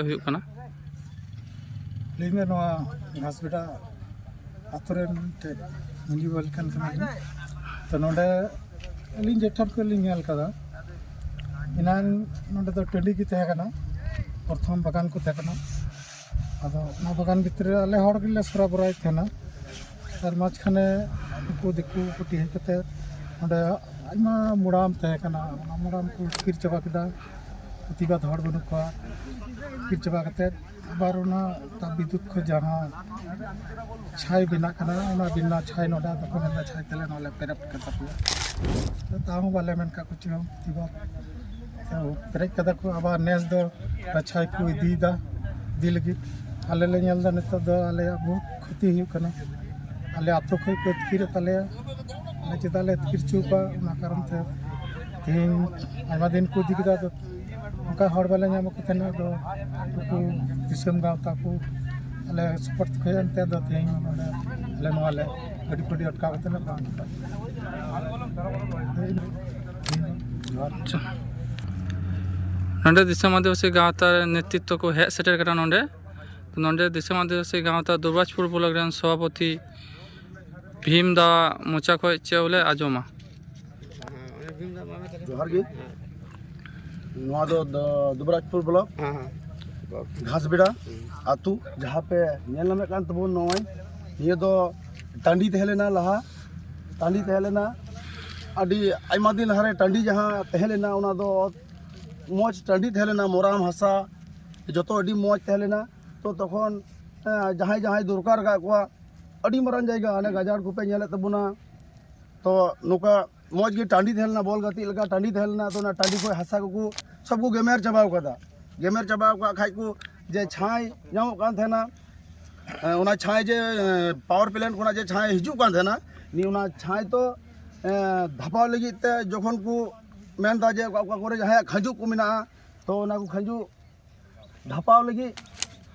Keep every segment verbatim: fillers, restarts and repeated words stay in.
ᱦᱩᱭᱩᱜ ᱠᱟᱱᱟ᱾ ᱟᱹᱞᱤᱧ ᱫᱚ ᱱᱚᱣᱟ ᱜᱷᱟᱥᱵᱮᱰᱟ ᱟᱛᱳ ᱨᱮᱱ ᱢᱤᱫᱴᱮᱡ ᱢᱟᱹᱡᱷᱤ ᱵᱟᱵᱟ ᱞᱮᱠᱟᱱ ᱠᱟᱱᱟᱞᱤᱧ᱾ ᱛᱚ ᱱᱚᱰᱮ ᱟᱹᱞᱤᱧ ᱡᱮᱴᱟ ᱠᱚᱞᱤᱧ ᱧᱮᱞ ᱠᱟᱫᱟ, ᱮᱱᱟᱝ ᱱᱚᱰᱮ ᱫᱚ ᱴᱟᱺᱰᱤ ᱜᱮ ᱛᱟᱦᱮᱸ ᱠᱟᱱᱟ, ᱯᱨᱚᱛᱷᱚᱢ ᱵᱟᱜᱟᱱ ᱠᱚ ᱛᱟᱦᱮᱸ ᱠᱟᱱᱟ᱾ ᱟᱫᱚ ᱚᱱᱟ ᱵᱟᱜᱟᱱ ᱵᱷᱤᱛᱨᱤ ᱨᱮ ᱟᱞᱮ ᱦᱚᱲ ᱜᱮᱞᱮ ᱥᱚᱨᱟᱵᱚᱨᱟᱭᱮᱫ ᱛᱟᱦᱮᱱᱟ᱾ ᱟᱨ ᱢᱟᱡᱷᱠᱷᱟᱱᱮ ᱩᱱᱠᱩ ᱫᱤᱠᱩ ᱠᱚ ᱛᱟᱦᱮᱸ ᱠᱟᱛᱮ ᱚᱸᱰᱮ ᱟᱭᱢᱟ ᱢᱩᱲᱟᱢ ᱛᱟᱦᱮᱸ ᱠᱟᱱᱟ, ᱚᱱᱟ ᱢᱩᱲᱟᱢ ᱠᱚ ᱟᱹᱛᱠᱤᱨ ᱪᱟᱵᱟ ᱠᱮᱫᱟ᱾ ᱯᱨᱚᱛᱤᱵᱟᱫ ᱦᱚᱲ ᱵᱟᱹᱱᱩᱜ ᱠᱚᱣᱟ, ᱟᱹᱛᱠᱤᱨ ᱪᱟᱵᱟ ᱠᱟᱛᱮ ᱟᱵᱟᱨ ᱚᱱᱟ ᱛᱟᱯ ᱵᱤᱫᱽᱭᱩᱛ ᱠᱷᱚᱱ ᱡᱟᱦᱟᱸ ᱪᱷᱟᱭ ᱵᱮᱱᱟᱜ ᱠᱟᱱᱟ, ᱚᱱᱟ ᱵᱮᱱᱟᱣ ᱪᱷᱟᱭ ᱱᱚᱰᱮ ᱫᱚᱠᱚ ᱢᱮᱱᱫᱟ ᱪᱷᱟᱭ ᱛᱮᱞᱮ ᱱᱚᱣᱟ ᱞᱮ ᱯᱮᱨᱮᱡ ᱠᱟᱱ ᱛᱟᱯᱮᱭᱟ᱾ ᱛᱟᱣ ᱦᱚᱸ ᱵᱟᱞᱮ ᱢᱮᱱ ᱠᱟᱜ ᱠᱚ ᱪᱮᱫ ᱦᱚᱸ ᱯᱨᱚᱛᱤᱵᱟᱫ᱾ ᱛᱚ ᱯᱮᱨᱮᱡ ᱠᱟᱫᱟ ᱠᱚ, ᱟᱵᱟᱨ ᱱᱮᱥ ᱫᱚ ᱪᱷᱟᱭ ᱠᱚ ᱤᱫᱤᱭᱮᱫᱟ ᱤᱫᱤ ᱞᱟᱹᱜᱤᱫ᱾ ᱟᱞᱮ ᱞᱮ ᱧᱮᱞ ᱮᱫᱟ ᱱᱤᱛᱚᱜ ᱫᱚ ᱟᱞᱮᱭᱟᱜ ᱵᱚᱦᱩᱛ ᱠᱷᱚᱛᱤ ᱦᱩᱭᱩᱜ ᱠᱟᱱᱟ᱾ ᱟᱞᱮ ᱟᱛᱳ ᱠᱷᱚᱱ ᱠᱚ ᱟᱹᱛᱠᱤᱨᱮᱫ ᱛᱟᱞᱮᱭᱟ, ᱟᱞᱮ ᱪᱮᱫᱟᱜ ᱞᱮ ᱟᱹᱛᱠᱤᱨ ᱦᱚᱪᱚ ᱠᱚᱣᱟ? ᱚᱱᱟ ᱠᱟᱨᱚᱱ ᱛᱮ ᱛᱮᱦᱮᱧ ᱟᱭᱢᱟ ᱫᱤᱱ ᱠᱚ ᱤᱫᱤ ᱠᱮᱫᱟ, ᱟᱫᱚ ᱚᱱᱠᱟ ᱦᱚᱲ ᱵᱟᱞᱮ ᱧᱟᱢ ᱠᱚ ᱛᱟᱦᱮᱱᱟ᱾ ᱟᱫᱚ ᱩᱱᱠᱩ ᱫᱤᱥᱚᱢ ᱜᱟᱶᱛᱟ ᱠᱚ ᱟᱞᱮ ᱥᱟᱯᱳᱨᱴ ᱠᱚ ᱮᱢ ᱛᱮ ᱟᱫᱚ ᱛᱮᱦᱮᱧ ᱱᱚᱰᱮ ᱟᱞᱮ ᱱᱚᱣᱟ ᱞᱮ ᱜᱟᱹᱰᱤ ᱯᱷᱟᱹᱰᱤ ᱟᱴᱠᱟᱣ ᱠᱟᱛᱮ ᱞᱮ ᱵᱟᱝ ᱟᱪᱪᱷᱟ, ᱱᱚᱰᱮ ᱫᱤᱥᱚᱢ ᱟᱹᱫᱤᱵᱟᱹᱥᱤ ᱜᱟᱶᱛᱟ ᱨᱮ ᱱᱮᱛᱨᱤᱛᱛᱚ ᱠᱚ ᱦᱮᱡ ᱥᱮᱴᱮᱨ ᱠᱟᱱᱟ ᱱᱚᱰᱮ᱾ ᱱᱚᱰᱮ ᱫᱤᱥᱚᱢ ᱟᱹᱫᱤᱵᱟᱹᱥᱤ ᱜᱟᱶᱛᱟ ᱫᱩᱵᱨᱟᱡᱽᱯᱩᱨ ᱵᱞᱚᱠ ᱨᱮᱱ ᱥᱚᱵᱷᱟᱯᱚᱛᱤ ᱵᱷᱤᱢ ᱫᱟ ᱢᱚᱪᱟ ᱠᱷᱚᱱ ᱪᱮᱫ ᱵᱚᱞᱮ ᱟᱸᱡᱚᱢᱟ᱾ ᱡᱚᱦᱟᱨ ᱜᱮ᱾ ᱱᱚᱣᱟ ᱫᱚ ᱫᱚ- ᱫᱩᱵᱨᱟᱡᱽᱯᱩᱨ ᱵᱞᱚᱠ ᱜᱷᱟᱥᱵᱮᱲᱟ ᱟᱹᱛᱩ, ᱡᱟᱦᱟᱸ ᱯᱮ ᱧᱮᱞ ᱧᱟᱢᱮᱫ ᱠᱟᱱ ᱛᱟᱵᱚᱱ, ᱱᱚᱜᱼᱚᱭ ᱱᱤᱭᱟᱹ ᱫᱚ ᱴᱟᱺᱰᱤ ᱛᱟᱦᱮᱸ ᱞᱮᱱᱟ ᱞᱟᱦᱟ, ᱴᱟᱺᱰᱤ ᱛᱟᱦᱮᱸ ᱞᱮᱱᱟ᱾ ᱟᱹᱰᱤ ᱟᱭᱢᱟ ᱫᱤᱱ ᱞᱟᱦᱟᱨᱮ ᱴᱟᱺᱰᱤ ᱡᱟᱦᱟᱸ ᱛᱟᱦᱮᱸ ᱞᱮᱱᱟ, ᱚᱱᱟ ᱫᱚ ᱢᱚᱡᱽ ᱴᱟᱺᱰᱤ ᱛᱟᱦᱮᱸ ᱞᱮᱱᱟ, ᱢᱚᱨᱟᱢ ᱦᱟᱥᱟ, ᱡᱚᱛᱚ ᱟᱹᱰᱤ ᱢᱚᱡᱽ ᱛᱟᱦᱮᱸ ᱞᱮᱱᱟ᱾ ᱛᱚ ᱛᱚᱠᱷᱚᱱ ᱮᱸ, ᱡᱟᱦᱟᱸᱭ ᱡᱟᱦᱟᱸᱭ ᱫᱚᱨᱠᱟᱨ ᱟᱠᱟᱫ ᱠᱚᱣᱟ, ᱟᱹᱰᱤ ᱢᱟᱨᱟᱝ ᱡᱟᱭᱜᱟ, ᱚᱱᱮ ᱜᱟᱡᱟᱲ ᱠᱚᱯᱮ ᱧᱮᱞᱮᱫ ᱛᱟᱵᱚᱱᱟ᱾ ᱛᱚ ᱱᱚᱝᱠᱟ ᱢᱚᱡᱽ ᱜᱮ ᱴᱟᱺᱰᱤ ᱛᱟᱦᱮᱸ ᱞᱮᱱᱟ, ᱵᱚᱞ ᱜᱟᱛᱮᱜ ᱞᱮᱠᱟ ᱴᱟᱺᱰᱤ ᱛᱟᱦᱮᱸ ᱞᱮᱱᱟ᱾ ᱛᱚ ᱚᱱᱟ ᱴᱟᱺᱰᱤ ᱠᱷᱚᱱ ᱦᱟᱥᱟ ᱠᱚᱠᱚ ᱥᱚᱵ ᱠᱚ ᱜᱮᱢᱮᱨ ᱪᱟᱵᱟᱣ ᱠᱟᱫᱟ᱾ ᱜᱮᱢᱮᱨ ᱪᱟᱵᱟᱣ ᱠᱟᱜ ᱠᱷᱟᱡ ᱠᱚ, ᱡᱮ ᱪᱷᱟᱸᱭ ᱧᱟᱢᱚᱜ ᱠᱟᱱ ᱛᱟᱦᱮᱱᱟ, ᱮᱸ, ᱚᱱᱟ ᱪᱷᱟᱸᱭ ᱡᱮ, ᱮᱸ, ᱯᱟᱣᱟᱨ ᱯᱞᱮᱱᱴ ᱠᱷᱚᱱᱟᱜ ᱡᱮ ᱪᱷᱟᱸᱭ ᱦᱤᱡᱩᱜ ᱠᱟᱱ ᱛᱟᱦᱮᱱᱟ, ᱱᱤᱭᱟᱹ ᱚᱱᱟ ᱪᱷᱟᱸᱭ ᱛᱚ, ᱮᱸ, ᱫᱷᱟᱯᱟᱣ ᱞᱟᱹᱜᱤᱫ ᱛᱮ ᱡᱚᱠᱷᱚᱱ ᱠᱚ ᱢᱮᱱᱫᱟ ᱡᱮ ᱚᱠᱟ, ᱚᱠᱟ ᱠᱚᱨᱮ ᱡᱟᱦᱟᱸᱭᱟᱜ ᱠᱷᱟᱸᱡᱩ ᱠᱚ ᱢᱮᱱᱟᱜᱼᱟ, ᱛᱚ ᱚᱱᱟ ᱠᱚ ᱠᱷᱟᱸᱡᱩ ᱫᱷᱟᱯᱟᱣ ᱞᱟᱹᱜᱤᱫ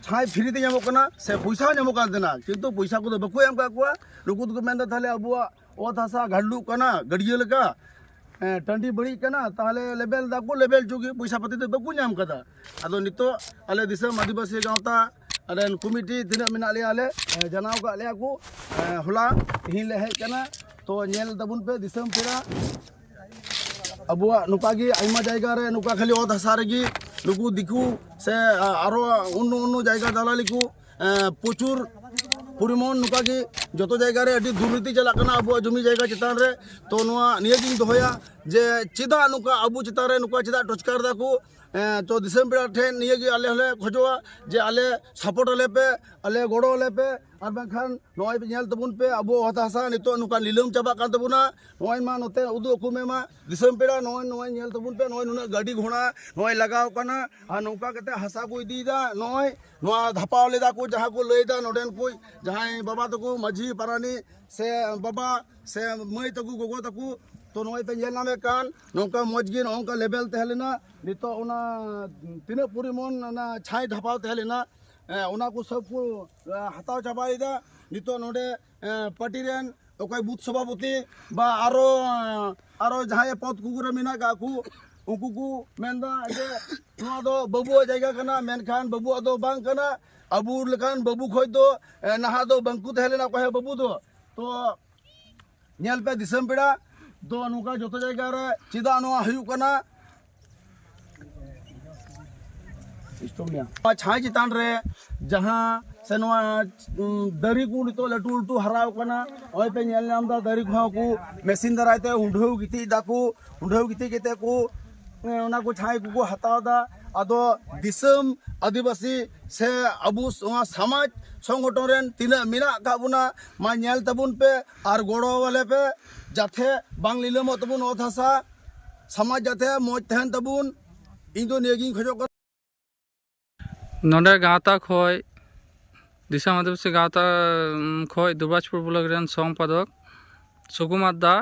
ᱪᱷᱟᱸᱭ ᱯᱷᱨᱤ ᱛᱮ ᱧᱟᱢᱚᱜ ᱠᱟᱱᱟ ᱥᱮ ᱯᱚᱭᱥᱟ ᱦᱚᱸ ᱧᱟᱢᱚᱜ ᱠᱟᱱ ᱛᱟᱦᱮᱱᱟ, ᱠᱤᱱᱛᱩ ᱯᱚᱭᱥᱟ ᱠᱚᱫᱚ ᱵᱟᱠᱚ ᱮᱢ ᱠᱟᱜ ᱠᱚᱣᱟ᱾ ᱱᱩᱠᱩ ᱫᱚᱠᱚ ᱢᱮᱱᱫᱟ ᱛᱟᱦᱞᱮ ᱟᱵᱚᱣᱟᱜ ᱚᱛ ᱦᱟᱥᱟ ᱜᱷᱟᱰᱞᱩᱜ ᱠᱟᱱᱟ ᱜᱟᱹᱰᱭᱟᱹ ᱞᱮᱠᱟ, ᱮᱸ, ᱴᱟᱺᱰᱤ ᱵᱟᱹᱲᱤᱡ ᱠᱟᱱᱟ, ᱛᱟᱦᱚᱞᱮ ᱞᱮᱵᱮᱞ ᱫᱟᱠᱚ, ᱞᱮᱵᱮᱞ ᱦᱚᱪᱚ ᱜᱮ, ᱯᱚᱭᱥᱟ ᱯᱟᱹᱛᱤ ᱫᱚ ᱵᱟᱠᱚ ᱧᱟᱢ ᱠᱟᱫᱟ᱾ ᱟᱫᱚ ᱱᱤᱛᱚᱜ ᱟᱞᱮ ᱫᱤᱥᱚᱢ ᱟᱹᱫᱤᱵᱟᱹᱥᱤ ᱜᱟᱶᱛᱟ ᱨᱮᱱ ᱠᱚᱢᱤᱴᱤ ᱛᱤᱱᱟᱹᱜ ᱢᱮᱱᱟᱜ ᱞᱮᱭᱟ ᱞᱮ, ᱮᱸ, ᱡᱟᱱᱟᱣ ᱠᱟᱜ ᱞᱮᱭᱟ ᱠᱚ, ᱮᱸ, ᱦᱚᱞᱟ ᱛᱮᱦᱮᱧ ᱞᱮ ᱦᱮᱡ ᱠᱟᱱᱟ᱾ ᱛᱚ ᱧᱮᱞ ᱛᱟᱵᱚᱱ ᱯᱮ ᱫᱤᱥᱚᱢ ᱯᱮᱲᱟ, ᱟᱵᱚᱣᱟᱜ ᱱᱚᱝᱠᱟ ᱜᱮ ᱟᱭᱢᱟ ᱡᱟᱭᱜᱟ ᱨᱮ ᱱᱚᱝᱠᱟ ᱠᱷᱟᱹᱞᱤ ᱚᱛ ᱦᱟᱥᱟ ᱨᱮᱜᱮ ᱱᱩᱠᱩ ᱫᱤᱠᱩ ᱥᱮ, ᱟ-, ᱟᱨᱚ ᱚᱱᱱᱚ ᱚᱱᱱᱚ ᱡᱟᱭᱜᱟ ᱫᱟᱞᱟᱞᱤ ᱠᱚ, ᱮᱸ, ᱯᱨᱚᱪᱩᱨ ᱯᱚᱨᱤᱢᱟᱱ ᱱᱚᱝᱠᱟ ᱜᱮ ᱡᱚᱛᱚ ᱡᱟᱭᱜᱟ ᱨᱮ ᱟᱹᱰᱤ ᱫᱩᱨᱱᱤᱛᱤ ᱪᱟᱞᱟᱜ ᱠᱟᱱᱟ ᱟᱵᱚᱣᱟᱜ ᱡᱚᱢᱤ ᱡᱟᱭᱜᱟ ᱪᱮᱛᱟᱱ ᱨᱮ᱾ ᱛᱚ ᱱᱚᱣᱟ ᱱᱤᱭᱟᱹ ᱜᱤᱧ ᱫᱚᱦᱚᱭᱟ ᱡᱮ ᱪᱮᱫᱟᱜ ᱱᱚᱝᱠᱟ ᱟᱵᱚ ᱪᱮᱛᱟᱱ ᱨᱮ ᱱᱚᱝᱠᱟ ᱪᱮᱫᱟᱜ ᱴᱚᱪᱠᱟᱨ ᱫᱟᱠᱚ᱾ ᱮᱸ, ᱛᱚ ᱫᱤᱥᱚᱢ ᱯᱮᱲᱟ ᱴᱷᱮᱱ ᱱᱤᱭᱟᱹ ᱜᱮ ᱟᱞᱮ ᱦᱚᱸᱞᱮ ᱠᱷᱚᱡᱚᱜᱼᱟ ᱡᱮ ᱟᱞᱮ ᱥᱟᱯᱳᱨᱴ ᱟᱞᱮ ᱯᱮ, ᱟᱞᱮ ᱜᱚᱲᱚ ᱟᱞᱮ ᱯᱮ, ᱟᱨ ᱵᱟᱝᱠᱷᱟᱱ ᱱᱚᱜᱼᱚᱭ ᱯᱮ ᱧᱮᱞ ᱛᱟᱵᱚᱱ ᱯᱮ, ᱟᱵᱚ ᱚᱛ ᱦᱟᱥᱟ ᱱᱤᱛᱚᱜ ᱱᱚᱝᱠᱟ ᱱᱤᱞᱟᱹᱢ ᱪᱟᱵᱟᱜ ᱠᱟᱱ ᱛᱟᱵᱚᱱᱟ᱾ ᱱᱚᱜᱼᱚᱭ ᱢᱟ ᱱᱚᱛᱮ ᱩᱫᱩᱜ ᱟᱠᱚ ᱢᱮ ᱢᱟ ᱫᱤᱥᱚᱢ ᱯᱮᱲᱟ, ᱱᱚᱜᱼᱚᱭ, ᱱᱚᱜᱼᱚᱭ ᱧᱮᱞ ᱛᱟᱵᱚᱱ ᱯᱮ, ᱱᱚᱜᱼᱚᱭ ᱱᱩᱱᱟᱹᱜ ᱜᱟᱹᱰᱤ ᱜᱷᱚᱲᱟ ᱱᱚᱜᱼᱚᱭ ᱞᱟᱜᱟᱣ ᱠᱟᱱᱟ, ᱟᱨ ᱱᱚᱝᱠᱟ ᱠᱟᱛᱮ ᱦᱟᱥᱟ ᱠᱚ ᱤᱫᱤᱭᱮᱫᱟ᱾ ᱱᱚᱜᱼᱚᱭ ᱱᱚᱣᱟ ᱫᱷᱟᱯᱟᱣ ᱞᱮᱫᱟ ᱠᱚ, ᱡᱟᱦᱟᱸ ᱠᱚ ᱞᱟᱹᱭᱫᱟ ᱱᱚᱰᱮᱱ ᱠᱚ ᱡᱟᱦᱟᱸᱭ ᱵᱟᱵᱟ ᱛᱟᱠᱚ, ᱢᱟᱹᱡᱷᱤ ᱯᱟᱨᱟᱱᱤᱠ ᱥᱮ ᱵᱟᱵᱟ ᱥᱮ ᱢᱟᱹᱭ ᱛᱟᱠᱚ, ᱜᱚᱜᱚ ᱛᱟᱠᱚ, ᱛᱚ ᱱᱚᱜᱼᱚᱭ ᱯᱮ ᱧᱮᱞ ᱧᱟᱢᱮᱫ ᱠᱟᱱ ᱱᱚᱝᱠᱟ ᱢᱚᱡᱽ ᱜᱮ ᱱᱚᱜᱼᱚ ᱱᱚᱝᱠᱟ ᱞᱮᱵᱮᱞ ᱛᱟᱦᱮᱸ ᱞᱮᱱᱟ᱾ ᱱᱤᱛᱚᱜ ᱚᱱᱟ ᱛᱤᱱᱟᱹᱜ ᱯᱚᱨᱤᱢᱟᱱ ᱚᱱᱟ ᱪᱷᱟᱭ ᱰᱷᱟᱯᱟᱣ ᱛᱟᱦᱮᱸ ᱞᱮᱱᱟ, ᱮ, ᱚᱱᱟ ᱠᱚ ᱥᱚᱵ ᱠᱚ, ᱮ, ᱦᱟᱛᱟᱣ ᱪᱟᱵᱟᱭᱮᱫᱟ᱾ ᱱᱤᱛᱚᱜ ᱱᱚᱰᱮ, ᱮ, ᱯᱟᱨᱴᱤ ᱨᱮᱱ ᱚᱠᱚᱭ ᱵᱩᱛᱷ ᱥᱚᱵᱷᱟᱯᱚᱛᱤ ᱵᱟ ᱟᱨᱚ, ᱟᱨᱚ ᱡᱟᱦᱟᱸᱭ ᱯᱚᱫᱽ ᱠᱚ ᱠᱚᱨᱮ ᱢᱮᱱᱟᱜ ᱠᱟᱜ ᱠᱚ, ᱩᱱᱠᱩ ᱠᱚ ᱢᱮᱱᱫᱟ ᱡᱮ ᱱᱚᱣᱟ ᱫᱚ ᱵᱟᱹᱵᱩᱣᱟᱜ ᱡᱟᱭᱜᱟ ᱠᱟᱱᱟ, ᱢᱮᱱᱠᱷᱟᱱ ᱵᱟᱹᱵᱩᱣᱟᱜ ᱫᱚ ᱵᱟᱝ ᱠᱟᱱᱟ᱾ ᱟᱵᱚ ᱞᱮᱠᱟᱱ ᱵᱟᱹᱵᱩ ᱠᱷᱚᱡ ᱫᱚ, ᱮ, ᱱᱟᱦᱟᱜ ᱫᱚ ᱵᱟᱝᱠᱚ ᱛᱟᱦᱮᱸ ᱞᱮᱱᱟ ᱚᱠᱚᱭ ᱦᱚᱸ ᱵᱟᱹᱵᱩ ᱫᱚ᱾ ᱛᱚ ᱧᱮᱞ ᱯᱮ ᱫᱤᱥᱚᱢ ᱯᱮᱲᱟ, ᱫᱚ ᱱᱚᱝᱠᱟ ᱡᱚᱛᱚ ᱡᱟᱭᱜᱟ ᱨᱮ ᱪᱮᱫᱟᱜ ᱱᱚᱣᱟ ᱦᱩᱭᱩᱜ ᱠᱟᱱᱟ? ᱱᱚᱣᱟ ᱪᱷᱟᱸᱭ ᱪᱮᱛᱟᱱ ᱨᱮ ᱡᱟᱦᱟᱸ ᱥᱮ ᱱᱚᱣᱟ, ᱩᱸ, ᱫᱟᱨᱮ ᱠᱚ ᱱᱤᱛᱚᱜ ᱞᱟᱹᱴᱩ ᱞᱟᱹᱴᱩ ᱦᱟᱨᱟᱣ ᱠᱟᱱᱟ᱾ ᱱᱚᱜᱼᱚᱭ ᱯᱮ ᱧᱮᱞ ᱧᱟᱢ ᱮᱫᱟ, ᱫᱟᱨᱮ ᱠᱚᱦᱚᱸ ᱠᱚ ᱢᱮᱥᱤᱱ ᱫᱟᱨᱟᱭ ᱛᱮ ᱩᱰᱷᱟᱹᱣ ᱜᱤᱛᱤᱡ ᱫᱟᱠᱚ, ᱩᱰᱷᱟᱹᱣ ᱜᱤᱛᱤᱡ ᱠᱟᱛᱮ ᱠᱚ, ᱮᱸ, ᱚᱱᱟ ᱠᱚ ᱪᱷᱟᱸᱭ ᱠᱚᱠᱚ ᱦᱟᱛᱟᱣ ᱮᱫᱟ᱾ ᱟᱫᱚ ᱫᱤᱥᱚᱢ ᱟᱹᱫᱤᱵᱟᱹᱥᱤ ᱥᱮ ᱟᱵᱚ ᱱᱚᱣᱟ ᱥᱚᱢᱟᱡᱽ ᱥᱚᱝᱜᱚᱴᱷᱚᱱ ᱨᱮᱱ ᱛᱤᱱᱟᱹᱜ ᱢᱮᱱᱟᱜ ᱟᱠᱟᱫ ᱵᱚᱱᱟ, ᱢᱟ ᱧᱮᱞ ᱛᱟᱵᱚᱱ ᱯᱮ ᱟᱨ ᱜᱚᱲᱚ ᱟᱞᱮ ᱯᱮ, ᱡᱟᱛᱮ ᱵᱟᱝ ᱞᱤᱞᱟᱹᱢᱚᱜ ᱛᱟᱵᱚᱱ ᱚᱛ ᱦᱟᱥᱟ, ᱥᱚᱢᱟᱡᱽ ᱡᱟᱛᱮ ᱢᱚᱡᱽ ᱛᱟᱦᱮᱱ ᱛᱟᱵᱚᱱ᱾ ᱤᱧ ᱫᱚ ᱱᱤᱭᱟᱹᱜᱤᱧ ᱠᱷᱚᱡᱚᱜ ᱠᱟᱱᱟ᱾ ᱱᱚᱰᱮ ᱜᱟᱶᱛᱟ ᱠᱷᱚᱡ, ᱫᱤᱥᱚᱢ ᱟᱹᱫᱤᱵᱟᱹᱥᱤ ᱜᱟᱶᱛᱟ, ᱩᱢ, ᱠᱷᱚᱡ ᱫᱩᱨᱵᱟᱡᱽᱯᱩᱨ ᱵᱞᱚᱠ ᱨᱮᱱ ᱥᱚᱝᱯᱟᱫᱚᱠ ᱥᱩᱠᱩᱢᱟᱨ ᱫᱟ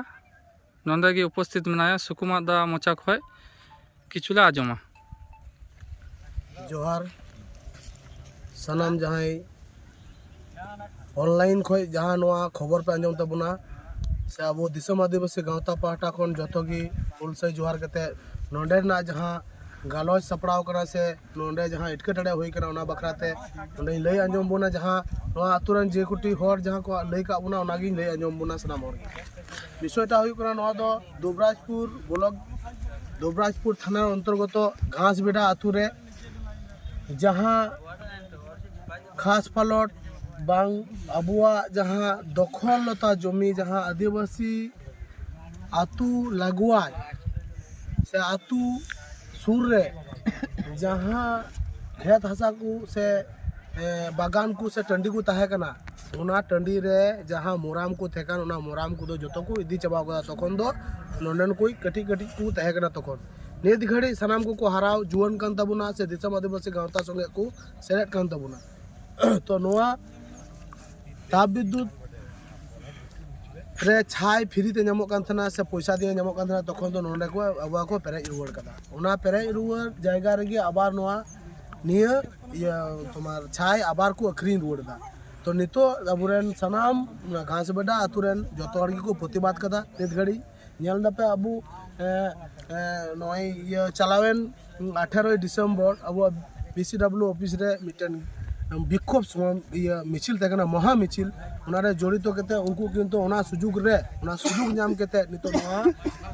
ᱱᱚᱰᱮ ᱜᱮ ᱩᱯᱚᱥᱛᱷᱤᱛ ᱢᱮᱱᱟᱭᱟ᱾ ᱥᱩᱠᱩᱢᱟᱨ ᱫᱟ ᱢᱚᱪᱟ ᱠᱷᱚᱡ ᱠᱤᱪᱷᱩ ᱞᱮ ᱟᱸᱡᱚᱢᱟ᱾ ᱡᱚᱦᱟᱨ᱾ ᱥᱟᱱᱟᱢ ᱡᱟᱦᱟᱸᱭ ᱚᱱᱞᱟᱭᱤᱱ ᱠᱷᱚᱡ ᱡᱟᱦᱟᱸ ᱱᱚᱣᱟ ᱠᱷᱚᱵᱚᱨ ᱯᱮ ᱟᱸᱡᱚᱢ ᱛᱟᱵᱚᱱᱟ, ᱥᱮ ᱟᱵᱚ ᱫᱤᱥᱚᱢ ᱟᱹᱫᱤᱵᱟᱹᱥᱤ ᱜᱟᱶᱛᱟ ᱯᱟᱦᱴᱟ ᱠᱷᱚᱱ ᱡᱚᱛᱚ ᱜᱮ ᱦᱩᱞ ᱥᱟᱹᱭ ᱡᱚᱦᱟᱨ ᱠᱟᱛᱮ, ᱱᱚᱰᱮ ᱨᱮᱱᱟᱜ ᱡᱟᱦᱟᱸ ᱜᱟᱞᱚᱪ ᱥᱟᱯᱲᱟᱣ ᱠᱟᱱᱟ ᱥᱮ ᱱᱚᱰᱮ ᱡᱟᱦᱟᱸ ᱮᱴᱠᱮᱴᱚᱬᱮ ᱦᱩᱭ ᱠᱟᱱᱟ, ᱚᱱᱟ ᱵᱟᱠᱷᱨᱟ ᱛᱮ ᱱᱚᱰᱮᱧ ᱞᱟᱹᱭ ᱟᱸᱡᱚᱢ ᱵᱚᱱᱟ᱾ ᱡᱟᱦᱟᱸ ᱱᱚᱣᱟ ᱟᱹᱛᱩ ᱨᱮᱱ ᱡᱮ ᱠᱚᱴᱤ ᱦᱚᱲ ᱡᱟᱦᱟᱸ ᱠᱚ ᱞᱟᱹᱭ ᱠᱟᱜ ᱵᱚᱱᱟ, ᱚᱱᱟᱜᱤᱧ ᱞᱟᱹᱭ ᱟᱸᱡᱚᱢ ᱵᱚᱱᱟ ᱥᱟᱱᱟᱢ ᱦᱚᱲ ᱜᱮ᱾ ᱵᱤᱥᱚᱭᱴᱟ ᱦᱩᱭᱩᱜ ᱠᱟᱱᱟ, ᱱᱚᱣᱟ ᱫᱚ ᱫᱩᱵᱨᱟᱡᱽᱯᱩᱨ ᱵᱞᱚᱠ, ᱫᱩᱵᱨᱟᱡᱽᱯᱩᱨ ᱛᱷᱟᱱᱟ ᱚᱱᱛᱚᱨᱜᱚᱛᱚ ᱜᱷᱟᱥᱵᱮᱰᱟ ᱟᱹᱛᱩ ᱨᱮ ᱡᱟᱦᱟᱸ ᱠᱷᱟᱥ ᱯᱟᱞᱚᱴ ᱵᱟᱝ ᱟᱵᱚᱣᱟᱜ ᱡᱟᱦᱟᱸ ᱫᱚᱠᱷᱚᱞ ᱞᱚᱛᱟ ᱡᱚᱢᱤ, ᱡᱟᱦᱟᱸ ᱟᱹᱫᱤᱵᱟᱹᱥᱤ ᱟᱹᱛᱩ ᱞᱟᱜᱩᱣᱟᱭ ᱥᱮ ᱟᱹᱛᱩ ᱥᱩᱨ ᱨᱮ ᱡᱟᱦᱟᱸ ᱠᱷᱮᱛ ᱦᱟᱥᱟ ᱠᱚ ᱥᱮ, ᱮ, ᱵᱟᱜᱟᱱ ᱠᱚ ᱥᱮ ᱴᱟᱺᱰᱤ ᱠᱚ ᱛᱟᱦᱮᱸ ᱠᱟᱱᱟ, ᱚᱱᱟ ᱴᱟᱺᱰᱤ ᱨᱮ ᱡᱟᱦᱟᱸ ᱢᱳᱨᱟᱢ ᱠᱚ ᱛᱟᱦᱮᱸ ᱠᱟᱱ, ᱚᱱᱟ ᱢᱳᱨᱟᱢ ᱠᱚᱫᱚ ᱡᱚᱛᱚ ᱠᱚ ᱤᱫᱤ ᱪᱟᱵᱟ ᱠᱟᱫᱟ᱾ ᱛᱚᱠᱷᱚᱱ ᱫᱚ ᱱᱚᱰᱮᱱ ᱠᱚ ᱠᱟᱹᱴᱤᱡ ᱠᱟᱹᱴᱤᱡ ᱠᱚ ᱛᱟᱦᱮᱸ ᱠᱟᱱᱟ᱾ ᱛᱚᱠᱷᱚᱱ ᱱᱤᱛ ᱜᱷᱟᱹᱲᱤᱡ ᱥᱟᱱᱟᱢ ᱠᱚᱠᱚ ᱦᱟᱨᱟ ᱡᱩᱣᱟᱹᱱ ᱠᱟᱱ ᱛᱟᱵᱚᱱᱟ ᱥᱮ ᱫᱤᱥᱚᱢ ᱟᱹᱫᱤᱵᱟᱹᱥᱤ ᱜᱟᱶᱛᱟ ᱥᱚᱸᱜᱮ ᱠᱚ ᱥᱮᱞᱮᱫ ᱠᱟᱱ ᱛᱟᱵᱚᱱᱟ᱾ ᱛᱚ ᱱᱚᱣᱟ ᱛᱟᱯ ᱵᱤᱫᱽᱫᱩᱛ ᱨᱮ ᱪᱷᱟᱭ ᱯᱷᱨᱤ ᱛᱮ ᱧᱟᱢᱚᱜ ᱠᱟᱱ ᱛᱟᱦᱮᱱᱟ ᱥᱮ ᱯᱚᱭᱥᱟ ᱫᱤᱭᱮ ᱧᱟᱢᱚᱜ ᱠᱟᱱ ᱛᱟᱦᱮᱱᱟ, ᱛᱚᱠᱷᱚᱱ ᱫᱚ ᱱᱚᱰᱮ ᱠᱚ ᱟᱵᱚᱣᱟᱜ ᱠᱚ ᱯᱮᱨᱮᱡ ᱨᱩᱣᱟᱹᱲ ᱠᱟᱫᱟ᱾ ᱚᱱᱟ ᱯᱮᱨᱮᱡ ᱨᱩᱣᱟᱹᱲ ᱡᱟᱭᱜᱟ ᱨᱮᱜᱮ ᱟᱵᱟᱨ ᱱᱚᱣᱟ ᱱᱤᱭᱟᱹ ᱤᱭᱟᱹ ᱛᱳᱢᱟᱨ ᱪᱷᱟᱭ ᱟᱵᱟᱨ ᱠᱚ ᱟᱹᱠᱷᱨᱤᱧ ᱨᱩᱣᱟᱹᱲ ᱮᱫᱟ᱾ ᱛᱚ ᱱᱤᱛᱚᱜ ᱟᱵᱚᱨᱮᱱ ᱥᱟᱱᱟᱢ ᱜᱷᱟᱥᱵᱮᱰᱟ ᱟᱛᱳ ᱨᱮᱱ ᱡᱚᱛᱚ ᱦᱚᱲ ᱜᱮᱠᱚ ᱯᱨᱚᱛᱤᱵᱟᱫ ᱠᱟᱫᱟ᱾ ᱱᱤᱛ ᱜᱷᱟᱹᱲᱤᱡ ᱧᱮᱞ ᱫᱟᱯᱮ ᱟᱵᱚ, ᱮ, ᱮ, ᱱᱚᱜᱼᱚᱭ ᱤᱭᱟᱹ ᱪᱟᱞᱟᱣᱮᱱ ᱟᱴᱷᱮᱨᱚᱭ ᱰᱤᱥᱮᱢᱵᱚᱨ ᱟᱵᱚᱣᱟᱜ ᱵᱤ ᱥᱤ ᱰᱟᱵᱽᱞᱤᱭᱩ ᱚᱯᱷᱤᱥ ᱨᱮ ᱢᱤᱫᱴᱮᱱ ᱵᱤᱠᱠᱷᱳᱵ ᱥᱚᱢ-, ᱤᱭᱟᱹ ᱢᱤᱪᱷᱤᱞ ᱛᱟᱦᱮᱸ ᱠᱟᱱᱟ, ᱢᱚᱦᱟ ᱢᱤᱪᱷᱤᱞ᱾ ᱚᱱᱟᱨᱮ ᱡᱚᱲᱤᱛᱚ ᱠᱟᱛᱮ ᱩᱱᱠᱩ ᱠᱤᱱᱛᱩ ᱚᱱᱟ ᱥᱩᱡᱳᱜᱽ ᱨᱮ, ᱚᱱᱟ ᱥᱩᱡᱳᱜᱽ ᱧᱟᱢ ᱠᱟᱛᱮ ᱱᱤᱛᱚᱜ ᱱᱚᱣᱟ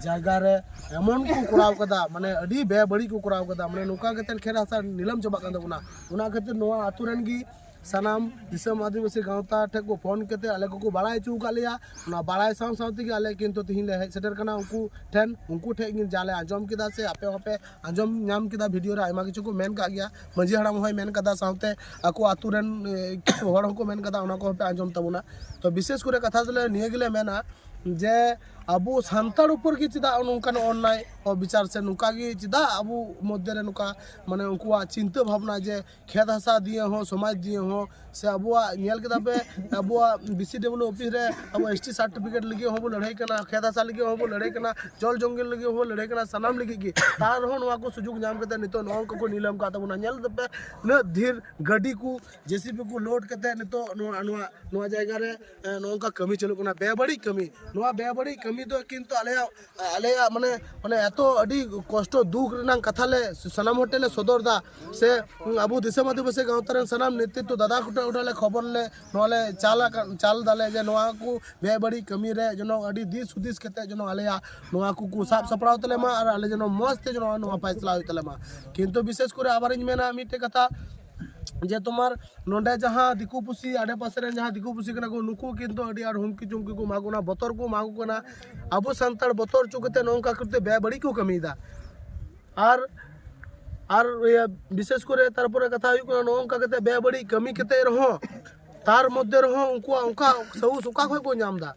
ᱡᱟᱭᱜᱟ ᱨᱮ ᱮᱢᱚᱱ ᱠᱚ ᱠᱚᱨᱟᱣ ᱠᱟᱫᱟ, ᱢᱟᱱᱮ ᱟᱹᱰᱤ ᱵᱮᱵᱟᱹᱲᱤᱡ ᱠᱚ ᱠᱚᱨᱟᱣ ᱠᱟᱫᱟ᱾ ᱢᱟᱱᱮ ᱱᱚᱝᱠᱟ ᱠᱟᱛᱮ ᱠᱷᱮᱛ ᱦᱟᱥᱟ ᱱᱤᱞᱟᱹᱢ ᱪᱟᱵᱟᱜ ᱠᱟᱱ ᱛᱟᱵᱚᱱᱟ᱾ ᱚᱱᱟ ᱠᱷᱟᱹᱛᱤᱨ ᱱᱚᱣᱟ ᱟᱛᱳ ᱨᱮᱱ ᱜᱮ ᱥᱟᱱᱟᱢ ᱫᱤᱥᱚᱢ ᱟᱹᱫᱤᱵᱟᱹᱥᱤ ᱜᱟᱶᱛᱟ ᱴᱷᱮᱱ ᱠᱚ ᱯᱷᱳᱱ ᱠᱟᱛᱮ ᱟᱞᱮ ᱠᱚᱠᱚ ᱵᱟᱲᱟᱭ ᱦᱚᱪᱚ ᱟᱠᱟᱫ ᱞᱮᱭᱟ᱾ ᱚᱱᱟ ᱵᱟᱲᱟᱭ ᱥᱟᱶ ᱥᱟᱶ ᱛᱮᱜᱮ ᱟᱞᱮ ᱠᱤᱱᱛᱩ ᱛᱤᱦᱤᱧ ᱞᱮ ᱦᱮᱡ ᱥᱮᱴᱮᱨ ᱠᱟᱱᱟ ᱩᱱᱠᱩ ᱴᱷᱮᱱ᱾ ᱩᱱᱠᱩ ᱴᱷᱮᱱ ᱜᱮ ᱡᱟ ᱞᱮ ᱟᱸᱡᱚᱢ ᱠᱮᱫᱟ ᱥᱮ ᱟᱯᱮ ᱦᱚᱸᱯᱮ ᱟᱸᱡᱚᱢ ᱧᱟᱢ ᱠᱮᱫᱟ, ᱵᱷᱤᱰᱤᱭᱳ ᱨᱮ ᱟᱭᱢᱟ ᱠᱤᱪᱷᱩ ᱠᱚ ᱢᱮᱱ ᱠᱟᱜ ᱜᱮᱭᱟ, ᱢᱟᱹᱡᱷᱤ ᱦᱟᱲᱟᱢ ᱦᱚᱸᱭ ᱢᱮᱱ ᱠᱟᱫᱟ, ᱥᱟᱶᱛᱮ ᱟᱠᱚ ᱟᱛᱳ ᱨᱮᱱ, ᱮ, ᱠᱤᱪᱷᱩ ᱦᱚᱲ ᱦᱚᱸᱠᱚ ᱢᱮᱱ ᱠᱟᱫᱟ, ᱚᱱᱟ ᱠᱚᱦᱚᱸ ᱯᱮ ᱟᱸᱡᱚᱢ ᱛᱟᱵᱚᱱᱟ᱾ ᱛᱚ ᱵᱤᱥᱮᱥ ᱠᱚᱨᱮ ᱠᱟᱛᱷᱟ ᱫᱚᱞᱮ ᱱᱤᱭᱟᱹ ᱜᱮᱞᱮ ᱢᱮᱱᱟ ᱡᱮ ᱟᱵᱚ ᱥᱟᱱᱛᱟᱲ ᱩᱯᱚᱨ ᱜᱮ ᱪᱮᱫᱟᱜ ᱱᱚᱝᱠᱟᱱ ᱚᱱᱱᱟᱭ ᱵᱤᱪᱟᱨ ᱥᱮ ᱱᱚᱝᱠᱟ ᱜᱮ ᱪᱮᱫᱟᱜ ᱟᱵᱚ ᱢᱚᱫᱽᱫᱷᱮ ᱨᱮ ᱱᱚᱝᱠᱟ ᱢᱟᱱᱮ ᱩᱱᱠᱩᱣᱟᱜ ᱪᱤᱱᱛᱟᱹ ᱵᱷᱟᱵᱽᱱᱟ ᱡᱮ ᱠᱷᱮᱛ ᱦᱟᱥᱟ ᱫᱤᱭᱮ ᱦᱚᱸ, ᱥᱚᱢᱟᱡᱽ ᱫᱤᱭᱮ ᱦᱚᱸ, ᱥᱮ ᱟᱵᱚᱣᱟᱜ ᱧᱮᱞ ᱠᱮᱫᱟ ᱯᱮ ᱟᱵᱚᱣᱟᱜ ᱵᱤ ᱥᱤ ᱰᱟᱵᱞᱤᱭᱩ ᱚᱯᱷᱤᱥ ᱨᱮ ᱟᱵᱚ ᱮᱥ ᱴᱤ ᱥᱟᱨᱴᱤᱯᱷᱤᱠᱮᱴ ᱞᱟᱹᱜᱤᱫ ᱦᱚᱸᱵᱚ ᱞᱟᱹᱲᱦᱟᱹᱭ ᱠᱟᱱᱟ, ᱠᱷᱮᱛ ᱦᱟᱥᱟ ᱞᱟᱹᱜᱤᱫ ᱦᱚᱸᱵᱚ ᱞᱟᱹᱲᱦᱟᱹᱭ ᱠᱟᱱᱟ, ᱡᱚᱞ ᱡᱚᱝᱜᱚᱞ ᱞᱟᱹᱜᱤᱫ ᱦᱚᱸᱵᱚ ᱞᱟᱹᱲᱦᱟᱹᱭ ᱠᱟᱱᱟ, ᱥᱟᱱᱟᱢ ᱞᱟᱹᱜᱤᱫ ᱜᱮ᱾ ᱛᱟᱣ ᱨᱮᱦᱚᱸ ᱱᱚᱣᱟ ᱠᱚ ᱥᱩᱡᱳᱜᱽ ᱧᱟᱢ ᱠᱟᱛᱮ ᱱᱤᱛᱚᱜ ᱱᱚᱣᱟ ᱠᱚᱠᱚ ᱱᱤᱞᱟᱹᱢ ᱠᱟᱜ ᱛᱟᱵᱚᱱᱟ᱾ ᱧᱮᱞ ᱫᱟᱯᱮ ᱩᱱᱟᱹᱜ ᱰᱷᱮᱨ ᱜᱟᱹᱰᱤ ᱠᱚ ᱡᱮ ᱥᱤ ᱵᱤ ᱠᱚ ᱞᱳᱰ ᱠᱟᱛᱮ ᱱᱤᱛᱚᱜ ᱱᱚᱣᱟ ᱱᱚᱣᱟ ᱱᱚᱣᱟ ᱡᱟᱭᱜᱟ ᱨᱮ ᱮ, ᱱᱚᱜᱼᱚ ᱱᱚᱝᱠᱟ ᱠᱟᱹᱢᱤ ᱪᱟᱹᱞᱩᱜ ᱠᱟᱱᱟ, ᱵᱮᱵᱟᱹᱲᱤᱡ ᱠᱟᱹᱢᱤ᱾ ᱱᱚᱣᱟ ᱵᱮᱵᱟᱹᱲᱤᱡ ᱠᱟᱹᱢᱤ ᱫᱚ ᱠᱤᱱᱛᱩ ᱟᱞᱮᱭᱟᱜ ᱟᱞᱮᱭᱟᱜ ᱢᱟᱱᱮ ᱢᱟᱱᱮ ᱮᱛᱚ ᱟᱹᱰᱤ ᱠᱚᱥᱴᱚ ᱫᱩᱠ ᱨᱮᱱᱟᱜ ᱠᱟᱛᱷᱟ ᱞᱮ ᱥᱟᱱᱟᱢ ᱦᱚᱲ ᱴᱷᱮᱱ ᱞᱮ ᱥᱚᱫᱚᱨ ᱮᱫᱟ᱾ ᱥᱮ ᱩᱸ, ᱟᱵᱚ ᱫᱤᱥᱚᱢ ᱟᱹᱫᱤᱵᱟᱹᱥᱤ ᱜᱟᱶᱛᱟ ᱨᱮᱱ ᱥᱟᱱᱟᱢ ᱱᱮᱛᱨᱤᱛᱵ ᱫᱟᱫᱟ ᱠᱚᱴᱷᱮᱱ ᱚᱸᱰᱮ ᱞᱮ ᱠᱷᱚᱵᱚᱨ ᱞᱮ ᱱᱚᱣᱟ ᱞᱮ ᱪᱟᱞ ᱟᱠᱟᱱ ᱪᱟᱞ ᱫᱟᱞᱮ ᱡᱮ ᱱᱚᱣᱟ ᱠᱚ ᱵᱮᱵᱟᱹᱲᱤᱡ ᱠᱟᱹᱢᱤ ᱨᱮ ᱡᱮᱱᱚ ᱟᱹᱰᱤ ᱫᱤᱥ ᱦᱩᱫᱤᱥ ᱠᱟᱛᱮ ᱡᱮᱱᱚ ᱟᱞᱮᱭᱟᱜ ᱱᱚᱣᱟ ᱠᱚᱠᱚ ᱥᱟᱵ ᱥᱟᱯᱲᱟᱣ ᱛᱟᱞᱮ ᱢᱟ ᱟᱨ ᱟᱞᱮ ᱡᱮᱱᱚ ᱢᱚᱡᱽ ᱛᱮ ᱡᱮᱱᱚ ᱱᱚᱣᱟ ᱯᱟᱭᱥᱟᱞᱟ ᱦᱩᱭᱩᱜ ᱛᱟᱞᱮ ᱢᱟ᱾ ᱠᱤᱱᱛᱩ ᱵᱤᱥᱮᱥ ᱠᱚᱨᱮ ᱟᱵᱟᱨᱤᱧ ᱢᱮᱱᱟ ᱢᱤᱫᱴᱮᱡ ᱠᱟᱛᱷᱟ ᱡᱮ ᱛᱳᱢᱟᱨ ᱱᱚᱰᱮ ᱡᱟᱦᱟᱸ ᱫᱤᱠᱩ ᱯᱩᱥᱤ ᱟᱰᱮ ᱯᱟᱥᱮ ᱨᱮᱱ ᱡᱟᱦᱟᱸ ᱫᱤᱠᱩ ᱯᱩᱥᱤ ᱠᱟᱱᱟ ᱠᱚ, ᱱᱩᱠᱩ ᱠᱤᱱᱛᱩ ᱟᱹᱰᱤ ᱟᱸᱴ ᱦᱩᱢᱠᱤ ᱪᱩᱢᱠᱤ ᱠᱚ ᱮᱢᱟ ᱠᱚ ᱠᱟᱱᱟ, ᱵᱚᱛᱚᱨ ᱠᱚ ᱮᱢᱟ ᱠᱚ ᱠᱟᱱᱟ᱾ ᱟᱵᱚ ᱥᱟᱱᱛᱟᱲ ᱵᱚᱛᱚᱨ ᱦᱚᱪᱚ ᱠᱟᱛᱮ ᱱᱚᱝᱠᱟ ᱠᱟᱛᱮ ᱵᱮᱵᱟᱹᱲᱤᱡ ᱠᱚ ᱠᱟᱹᱢᱤᱭᱮᱫᱟ᱾ ᱟᱨ ᱟᱨ ᱤᱭᱟᱹ ᱵᱤᱥᱮᱥ ᱠᱚᱨᱮ ᱛᱟᱨᱯᱚᱨᱮ ᱠᱟᱛᱷᱟ ᱦᱩᱭᱩᱜ ᱠᱟᱱᱟ, ᱱᱚᱜᱼᱚ ᱱᱚᱝᱠᱟ ᱠᱟᱛᱮ ᱵᱮᱵᱟᱹᱲᱤᱡ ᱠᱟᱹᱢᱤ ᱠᱟᱛᱮ ᱨᱮᱦᱚᱸ ᱛᱟᱨ ᱢᱚᱫᱽᱫᱷᱮ ᱨᱮᱦᱚᱸ ᱩᱱᱠᱩᱣᱟᱜ ᱚᱱᱠᱟ ᱥᱟᱦᱩᱥ ᱚᱠᱟ ᱠᱷᱚᱱ ᱠᱚ ᱧᱟᱢ ᱮᱫᱟ?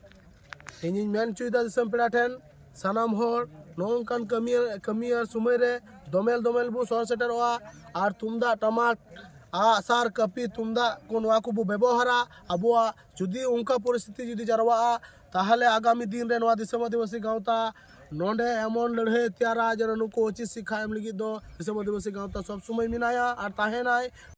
ᱤᱧᱤᱧ ᱢᱮᱱ ᱦᱚᱪᱚᱭᱮᱫᱟ ᱫᱤᱥᱚᱢ ᱯᱮᱲᱟ ᱴᱷᱮᱱ, ᱥᱟᱱᱟᱢ ᱦᱚᱲ ᱱᱚᱜᱼᱚ ᱱᱚᱝᱠᱟᱱ ᱠᱟᱹᱢᱤ ᱠᱟᱹᱢᱤᱭᱟᱹ ᱥᱚᱢᱚᱭ ᱨᱮ ᱫᱚᱢᱮᱞ ᱫᱚᱢᱮᱞ ᱵᱚ ᱥᱚᱦᱚᱨ ᱥᱮᱴᱮᱨᱚᱜᱼᱟ᱾ ᱟᱨ ᱛᱩᱢᱫᱟᱜ ᱴᱟᱢᱟᱠ, ᱟᱜ ᱥᱟᱨ ᱠᱟᱹᱯᱤ ᱛᱩᱢᱫᱟᱜ ᱠᱚ ᱱᱚᱣᱟ ᱠᱚᱵᱚ ᱵᱮᱵᱚᱦᱟᱨᱟ᱾ ᱟᱵᱚᱣᱟᱜ ᱡᱩᱫᱤ ᱚᱱᱠᱟ ᱯᱚᱨᱤᱥᱛᱷᱤᱛᱤ ᱡᱩᱫᱤ ᱡᱟᱨᱣᱟᱜᱼᱟ, ᱛᱟᱦᱚᱞᱮ ᱟᱜᱟᱢᱤ ᱫᱤᱱ ᱨᱮ ᱱᱚᱣᱟ ᱫᱤᱥᱚᱢ ᱟᱹᱫᱤᱵᱟᱹᱥᱤ ᱜᱟᱶᱛᱟ ᱱᱚᱰᱮ ᱮᱢᱚᱱ ᱞᱟᱹᱲᱦᱟᱹᱭ ᱛᱮᱭᱟᱨᱟ ᱡᱮᱱᱚ ᱱᱩᱠᱩ ᱩᱪᱤᱛ ᱥᱤᱠᱠᱷᱟ ᱮᱢ ᱞᱟᱹᱜᱤᱫ ᱫᱚ ᱫᱤᱥᱚᱢ ᱟᱹᱫᱤᱵᱟᱹᱥᱤ ᱜᱟᱶᱛᱟ ᱥᱚᱵ ᱥᱚᱢᱚᱭ ᱢᱮᱱᱟᱭᱟ ᱟᱨ ᱛᱟᱦᱮᱱᱟᱭ᱾